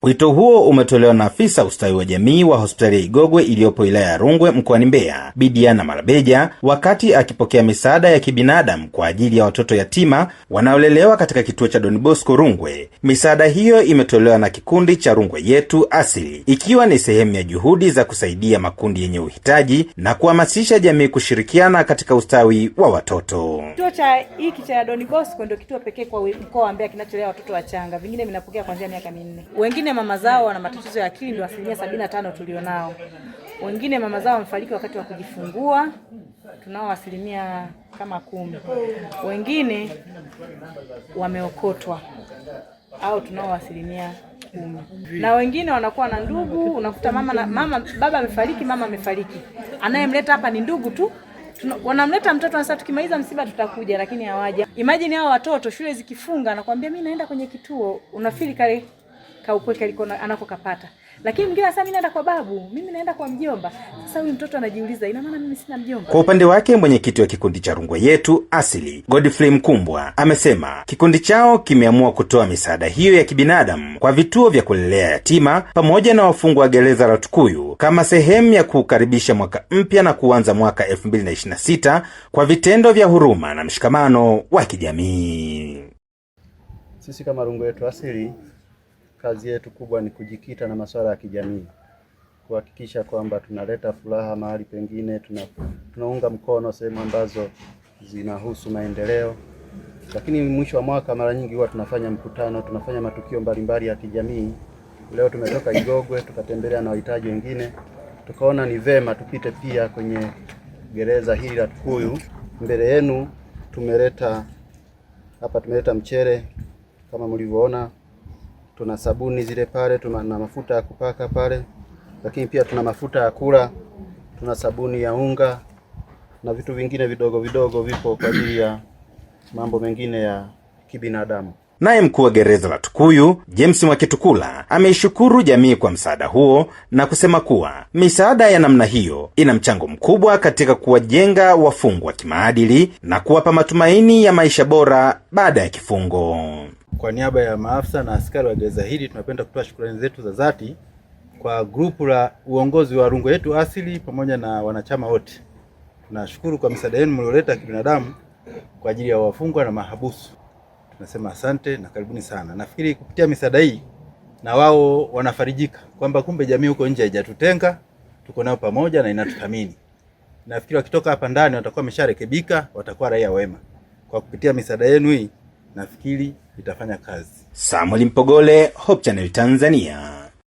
Wito huo umetolewa na afisa ustawi wa jamii wa hospitali ya Igogwe iliyopo wilaya ya Rungwe mkoani Mbeya, Bidiana Marabeja, wakati akipokea misaada ya kibinadamu kwa ajili ya watoto yatima wanaolelewa katika kituo cha Don Bosco Rungwe. Misaada hiyo imetolewa na kikundi cha Rungwe Yetu Asili, ikiwa ni sehemu ya juhudi za kusaidia makundi yenye uhitaji na kuhamasisha jamii kushirikiana katika ustawi wa watoto. Kituo cha hiki cha Don Bosco ndio kituo pekee kwa mkoa wa Mbeya kinacholea watoto wachanga, vingine vinapokea kuanzia miaka 4. Wengine mama zao wana matatizo ya akili, ndio 75% tulionao. Wengine mama zao wamefariki wakati wa kujifungua, tunao kama 10%. Wengine wameokotwa au tunao 10%. Na wengine wanakuwa na ndugu, unakuta mama na mama, baba amefariki, mama amefariki, anayemleta hapa ni ndugu tu. Wanamleta mtoto sasa, tukimaliza msiba tutakuja, lakini hawaja. Imagine hao watoto shule zikifunga, anakuambia mimi naenda kwenye kituo, unafili kale kaupweke aliko anakokapata. Lakini mwingine anasema mimi naenda kwa babu, mimi naenda kwa mjomba. Sasa huyu mtoto anajiuliza, ina maana mimi sina mjomba? Kwa upande wake, mwenyekiti wa kikundi cha Rungwe Yetu Asili, Godfrey Mkumbwa, amesema kikundi chao kimeamua kutoa misaada hiyo ya kibinadamu kwa vituo vya kulelea yatima pamoja na wafungwa wa gereza la Tukuyu kama sehemu ya kuukaribisha mwaka mpya na kuanza mwaka 2026 kwa vitendo vya huruma na mshikamano wa kijamii. Sisi kama Rungwe Yetu Asili, kazi yetu kubwa ni kujikita na masuala ya kijamii, kuhakikisha kwamba tunaleta furaha mahali pengine, tunaunga mkono sehemu ambazo zinahusu maendeleo. Lakini mwisho wa mwaka mara nyingi huwa tunafanya mkutano, tunafanya matukio mbalimbali ya kijamii. Leo tumetoka Igogwe tukatembelea na wahitaji wengine, tukaona ni vema tupite pia kwenye gereza hili la Tukuyu. Mbele yenu tumeleta hapa, tumeleta mchele kama mlivyoona, tuna sabuni zile pale, tuna na mafuta ya kupaka pale, lakini pia tuna mafuta ya kula, tuna sabuni ya unga na vitu vingine vidogo vidogo vipo kwa ajili ya mambo mengine ya kibinadamu. Naye mkuu wa gereza la Tukuyu James Mwakitukula ameishukuru jamii kwa msaada huo na kusema kuwa misaada ya namna hiyo ina mchango mkubwa katika kuwajenga wafungwa kimaadili na kuwapa matumaini ya maisha bora baada ya kifungo. Kwa niaba ya maafisa na askari wa gereza hili tunapenda kutoa shukrani zetu za dhati kwa grupu la uongozi wa Rungwe Yetu Asili pamoja na wanachama wote. Tunashukuru kwa misaada yenu mlioleta kibinadamu kwa ajili ya wafungwa na mahabusu. Tunasema asante na karibuni sana. Nafikiri kupitia misaada hii na wao wanafarijika kwamba kumbe jamii huko nje haijatutenga, tuko nao pamoja na inatuthamini. Nafikiri wakitoka hapa ndani watakuwa wamesharekebika, watakuwa raia wema. Kwa kupitia misaada yenu hii nafikiri itafanya kazi. Samuel Mpogole, Hope Channel Tanzania.